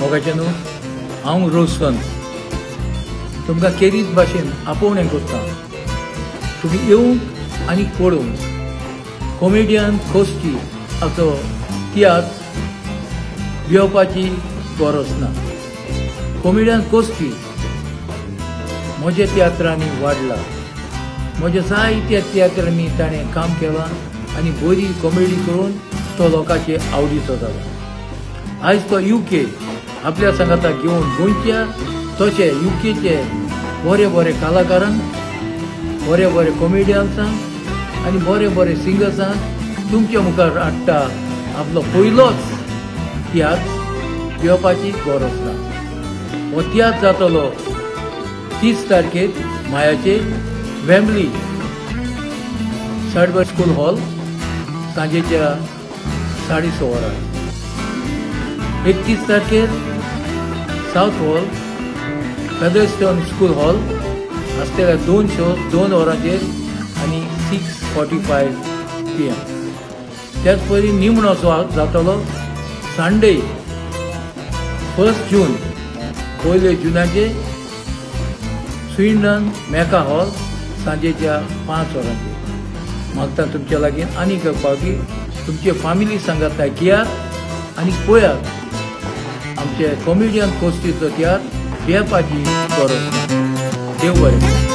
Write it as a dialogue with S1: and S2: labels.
S1: मोगाचें न्हू, हांव रोशन तुमकां केरीत भाशेन आपोवणें करता. तुमी येवंक आनी पळोवंक कॉमेडियन कोस्ती हाचो तियात्र भियोवपाची गरज ना. कॉमेडियन कोस्ती म्हज्या तियात्रांनी वाडला, म्हज्या जायत्या तियात्रांनी ताणें काम केलां आनी बरी कॉमेडी करून तो लोकांचे आवडीचो जाला. आयज तो युके आपल्या सांगाता घेवन गोंयच्या तशें युकेचे बरे बरे कलाकारांक, बरे बरे कॉमेडियन्सांक आनी बरे बरे सिंगर्सांक तुमच्या मुखार हाडटा. आपलो पयलोच तियात्र भियोवपाची गरज ना. हो तियात्र जातलो 30 तारखेर मायाचे वेम्बली साडबर स्कूल हॉल सांजेच्या 6:30 वरां. 31 तारखेर South Hall Featherstone school hall आसतल्या 2 show 2 वरांचेर आनी 6:45 PM. त्याच परी निमणो शो जातलो संडे 1 जून 1 जुनाचेर स्विंडन मेका हॉल सांजेच्या 5 वरांचेर. मागता तुमच्या लागीं आनीक एक फावटी तुमचे फामिली सांगाता घेयात आनी पळयात आमचे कॉमेडियन कोस्तीचो तियात्र भियेवपाची गरज ना. देव बरें.